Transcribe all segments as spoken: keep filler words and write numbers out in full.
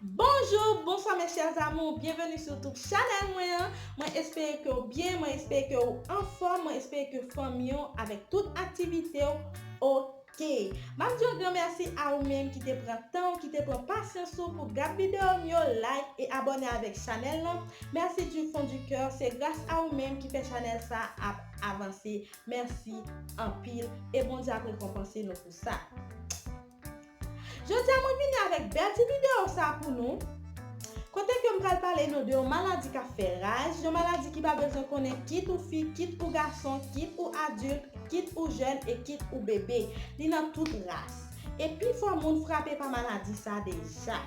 Bonjou, bonswa mes chers amours, byenveni sou YouTube chanèl mwen an. Mwen espere ke w byen, mwen espere ke w anfòm, mwen espere ke fanmi w avèk tout aktivite w oke. M ap di yon gran mèsi a ou menm ki te pran tan w, ki te pran pasyans ou pou gad videyo m yo, like e abòne avèk chanèl lan. Merci du fond du cœur, se gras a ou menm ki fè chanèl sa ap avanse. Mèsi anpil e Bondye ap rekonpanse nou pou sa. Jodi a mwen vini avèk bèl ti videyo sa pou nou. Kote ke m pral pale nou de yon maladi k ap fè raj, yon maladi ki pa bezwen konnen kit ou fi, kit ou gason, kit ou adilt, kit ou jèn e kit ou bebe. Li nan tout ras. E pifò moun frape pa maladi sa deja.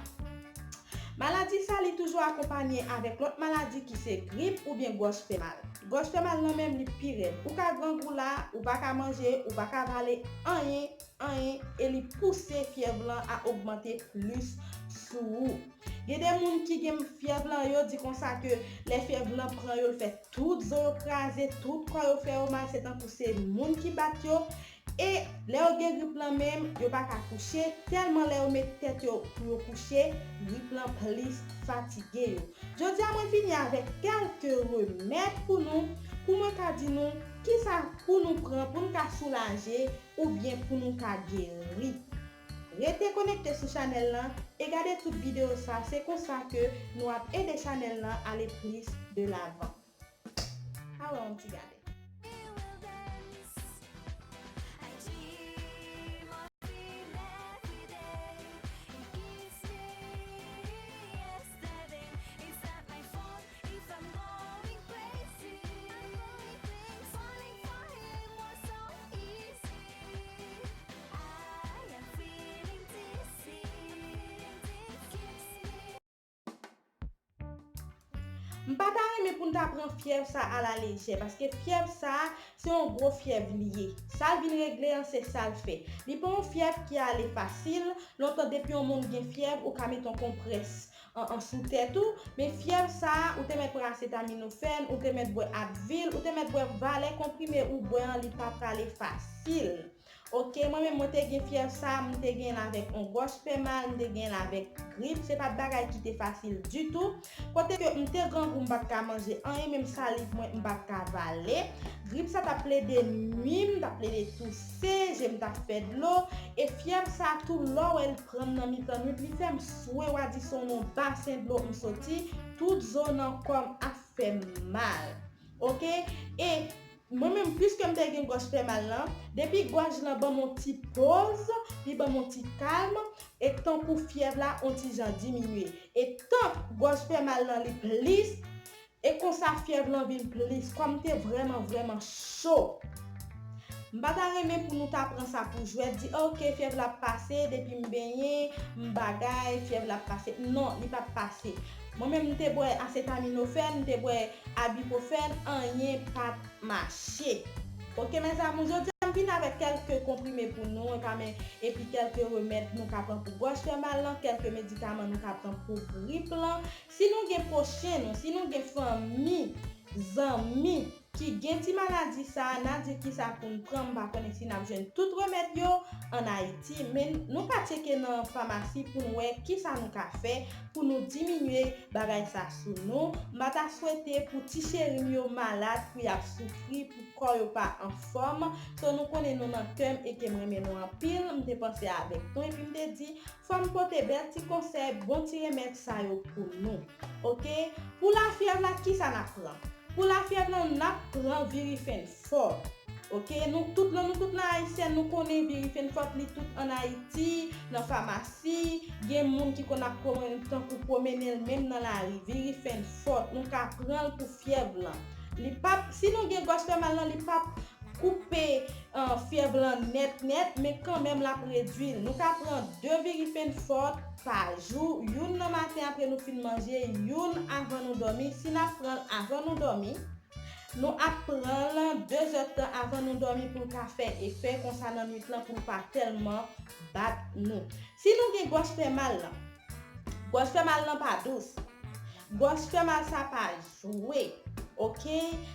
Maladi sa li toujou akonpanye avèk lòt maladi ki se grip oubyen gòj fè mal. Gòj fè mal lan menm li pi rèd. Ou ka grangou la, ou pa ka manje, ou pa ka vale anyen, anyen, e li pouse fyèv lan a ogmante plis sou ou. Gen de moun ki gen fyèv lan, yo di konsa ke lè fyèv lan pran yo, l fè tout zo yo kraze, tout kò yo fè yo mal, se tankou se moun ki bat yo. E lè yo gen grip lan menm, yo pa ka kouche, tèlman lè yo met tèt yo pou yo kouche, grip lan plis fatige yo. Jodi a mwen vini avèk kèlke remèd pou nou, pou mwen ka di nou kisa pou nou pran pou n ka soulaje oubyen pou nou ka geri. Rete konekte sou chanèl lan e gade tout videyo sa, se konsa ke nou ap ede chanèl lan ale plis de lavan. Awe yon ti gade. M pa ta renmen pou n ta pran fyèv sa alalejè, paske fyèv sa, se yon gwo fyèv li ye. Sa l vin regle an, se sa l fè. Li pa yon fyèv ki ale fasil. Lontan, depi yon moun gen fyèv, ou ka met yon konprès an, an sou tèt ou. Men fyèv sa, ou te mèt pran asetaminofèn, ou te mèt bwè Advil, ou te mèt bwè valè konprime ou bwè an, li pa prale fasil. Oke, mwen menm mwen te gen fyèv sa, m te gen l avèk yon gòj fè mal, m te gen l avèk grip, se pa t bagay ki te fasil ditou. Kote ke m te grangou, m pa t ka manje anyen, menm saliv mwen, m pa t ka vale. Grip sa t ap plede nwi m, m t ap plede touse, je m t ap fè dlo. E fyèv sa tou, lè w wè l pran m nan mitan nwit, li fè m swe, w a di se yon basen dlo m soti, tout zo nan kò m ap fè m mal. Oke? E mwen menm, piske m te gen gòj fè mal lan, depi gòj lan ban m yon ti poz, li ban m yon ti kalm, e tankou fyèv la yon ti jan diminye. E tan gòj fè mal lan li plis, e konsa fyèv lan vin plis, kò m te vrèman, vrèman cho. M pa ta renmen pou nou ta pran sa pou jwèt, di, "Oke, fyèv la ap pase, depi m benyen, m bagay, fyèv la ap pase." Non, li p ap pase. Mwen menm, m te bwè asetaminofèn, m te bwè ibipwofèn, anyen pa t mache. Oke, mes amours, jodi a m vin avèk kèlke konprime pou nou, e pa men, epi kèlke remèd nou ka pran pou gòj fè mal lan, kèlke medikaman nou ka pran pou grip lan. Si nou gen pwochen nou, si nou gen fanmi, zanmi ki gen ti maladi sa a, n a di kisa pou n pran, m pa konnen si n ap jwenn tout remèd yo ann Ayiti, men nou ka tcheke nan famasi pou n wè kisa nou ka fè pou nou diminye bagay sa sou nou. M pa ta swete pou ti cheri m yo malad, pou y ap soufri, pou kò yo pa anfòm. So, nou konnen nou nan kè m e ke m renmen nou anpil, m te panse avèk nou epi m te di, fò m pote bèl ti konsèy, bon ti remèd sa yo pou nou. Oke? Pou lafyèv la, kisa n ap pran? Pou lafyèv lan, n ap pran Virifenn Fòt. Oke? Nou tout lan, nou tout lan Ayisyen, nou konnen Virifenn Fòt, li tout ann Ayiti, nan famasi. Gen moun ki konn ap pwomennen, tankou pwomennen l menm nan lari. Virifenn Fòt, nou ka pran l pou fyèv lan. Li p ap, si nou gen gòj fè mal lan, li p ap koupe, eh, fyèv lan nèt nèt, men kanmenm l ap redwi l. Nou ka pran de Virifenn Fòt pa jou, youn nan maten apre nou fin manje, youn avan nou dòmi. Si n ap pran l avan nou dòmi, nou ap pran l de zè tan avan nou dòmi pou l ka fè efè, konsa nan nwit lan pou l pa tèlman bat nou. Si nou gen gòj fè mal lan, gòj fè mal lan pa dous. Gòj fè mal sa pa jwe. Ok,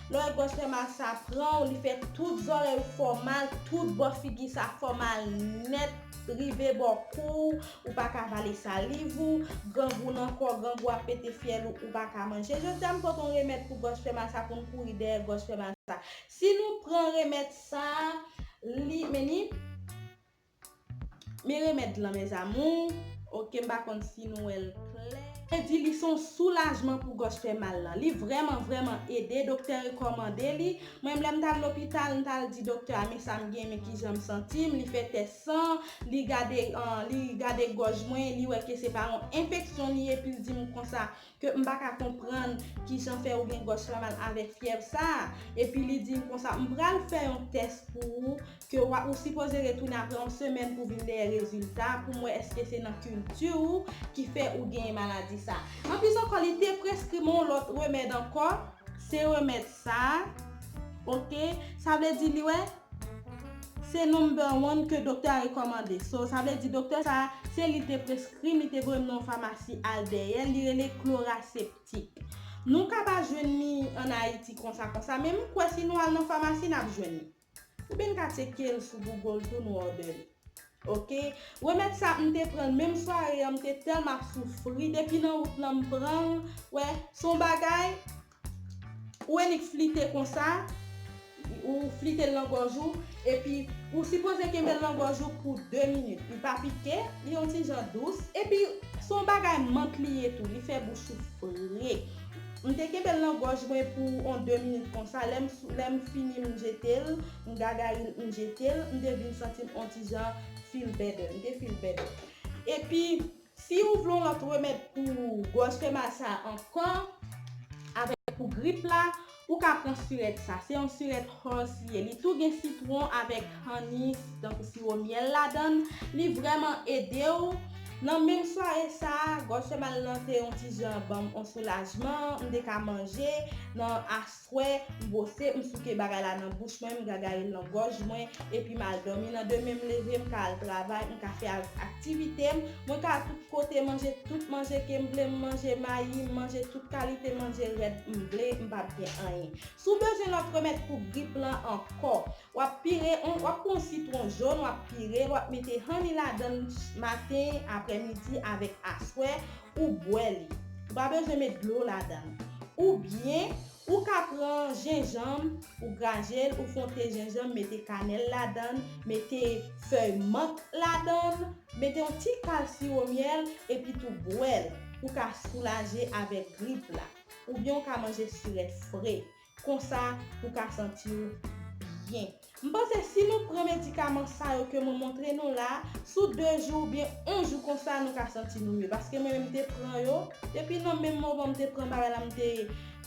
lè w wè gòj fè mal sa pran w, li fè tout zòrèy ou fè w mal, tout bò figi sa fè w mal nèt, rive bò kou w, ou pa ka vale saliv ou, grangou nan kò, grangou ap pete fyèl ou, ou pa ka manje. Jodi a m pote yon remèd pou gòj fè mal sa, pou n kouri dèyè gòj fè mal sa. Si nou pran remèd sa, li, men ni, men remèd lan, mes amours. Ok, m pa konn si nou wè l klè. E di li se yon soulajman pou gòj fè mal lan. Li vrèman, vrèman ede. Doktè rekòmande li. Mwen menm, lè m t al lopital, m t al di doktè a, men sa m gen, men kijan m santi m. Li fè tès san, li gade, ah, li gade gòj mwen, li wè ke se pa yon enfeksyon li ye, epi l di m konsa ke m pa ka konprann kijan fè ou gen gòj fè mal avèk fyèv sa a. Epi li di m konsa, m pral fè yon tès pou ou, ke w a, ou sipoze retounen apre yon semèn pou vin dèyè rezilta, pou m wè èske se nan kilti ou ki fè ou genyen maladi sa. Anplis ankò, li te preskri m yon lòt remèd ankò, se remèd sa a, ok? Sa vle di li wè, se number one ke doktè a rekòmande. So, sa vle di doktè sa a, se li te preskri m, li te voye m nan yon famasi al dèyè, li rele Chloraseptic. Nou ka pa jwenn li ann Ayiti konsa, konsa, men m kwè si nou al nan famasi, n ap jwenn li. Oubyen n ka tcheke l sou Google tou, nou òdè li. Ok? Remèd sa, m te pran l menm sware an, m te tèlman ap soufri, depi nan wout lan m pran l, wè, se yon bagay, ou annik flite konsa, ou flite l nan gòj ou, epi ou sipoze kenbe l nan gòj ou pou de minit. Li pa pike, li yon ti jan dous, epi se yon bagay mant li ye tou, li fè bouch ou fre. M te kenbe l nan gòj mwen pou yon de minit konsa, lè m, lè m fini m jete l, m gagari l, m jete l, m te vin santi m yon ti jan feel better, m te feel better. Epi, si ou vle yon lòt remèd pou gòj fè mal sa ankò, avèk pou grip la, ou ka pran sirèt sa. Se yon sirèt horse li ye. Li tou gen sitwon avèk honey, tankou siwo myèl ladan l. Li vrèman ede w. Nan menm sware sa, gòj fè mal lan te yon ti jan ban m yon soulajman. M te ka manje nan aswè, m bwose, m souke bagay la nan bouch mwen, m gagari l nan gòj mwen, epi m al dòmi. Nan demen m leve, m ka al travay, m ka fè ak-, aktivite m, mwen ka al tout kote, manje tout manje ke m vle, m manje mayi, m manje tout kalite manje rèd m vle, m p ap gen anyen. Si w bezwen lòt remèd pou grip lan ankò, w ap pire, w ap pran yon sitwon jòn, w ap pire l, w ap mete honey ladan l maten, aprèmidi avèk aswè, ou bwè li. Ou pa bezwen met dlo ladan l. Oubyen, ou ka pran jenjanm, ou graje l, ou fè yon te jenjanm, mete kanèl ladan l, mete fèy mant ladan l, mete yon ti kal siwo myèl, epi tou bwè l. Ou ka soulaje avèk grip la. Oubyen ou ka manje sirèt fre. Konsa, ou ka santi w byen. M panse si nou pran medikaman sa yo ke mwen montre nou la, sou de jou oubyen yon jou konsa, nou ka santi nou mye. Paske mwen menm, m te pran yo, depi nan menm moman m te pran bagay la, m te,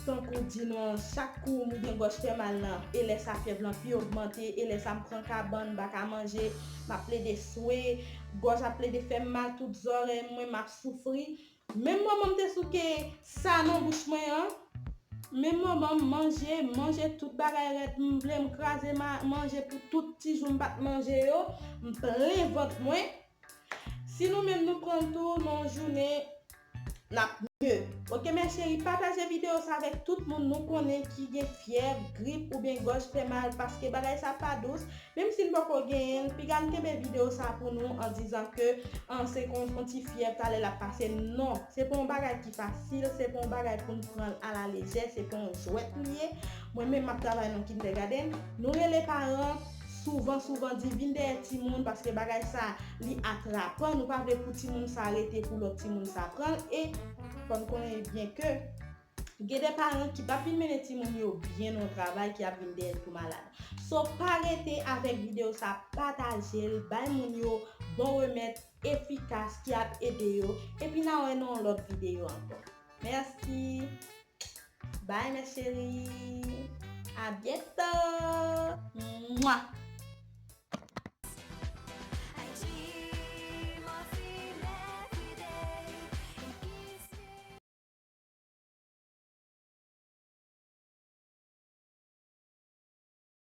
tankou di nou an, chak kou m gen gòj fè mal lan, e lè sa fyèv lan pi ogmante, e lè sa m pran kabann, m pa ka manje, m ap plede swe, gòj ap plede fè m mal, tout zòrèy mwen, m ap soufri. Menm moman m te souke sa nan bouch mwen an, menm moman m manje, m manje tout bagay rèd m vle, m kraze ma-, manje pou tout ti jou m pa t manje yo, m plen vant mwen. Si nou menm nou pran l tou nan yon jounen, n ap mye. Ok, mes chéries, pataje videyo sa avèk tout moun nou konnen ki gen fyèv, grip oubyen gòj fè mal, paske bagay sa pa dous. Menm si n poko genyen l, piga n kenbe videyo sa pou nou an dizan ke, an, se kon yon ti fyèv, talè l ap pase. Non, se pa yon bagay ki fasil, se pa yon bagay pou n pran l alalejè, se pa yon jwèt li ye. Mwen menm, m ap travay nan kindergarten. Nou rele paran souvan, souvan di vin dèyè timoun, paske bagay sa, li atrapan. Nou pa vle pou timoun sa rete pou lòt timoun sa pran l. E fò n konnen byen ke gen de paran ki p ap vin mennen timoun yo byen nan yon travay, ki ap vin dèyè l tou malad. So, pa rete avèk videyo sa, pataje l, bay moun yo bon remèd efikas ki ap ede yo. Epi n a wè nan yon lòt videyo ankò. Mèsi. Bye, mes chéries. À bientôt. Mwa.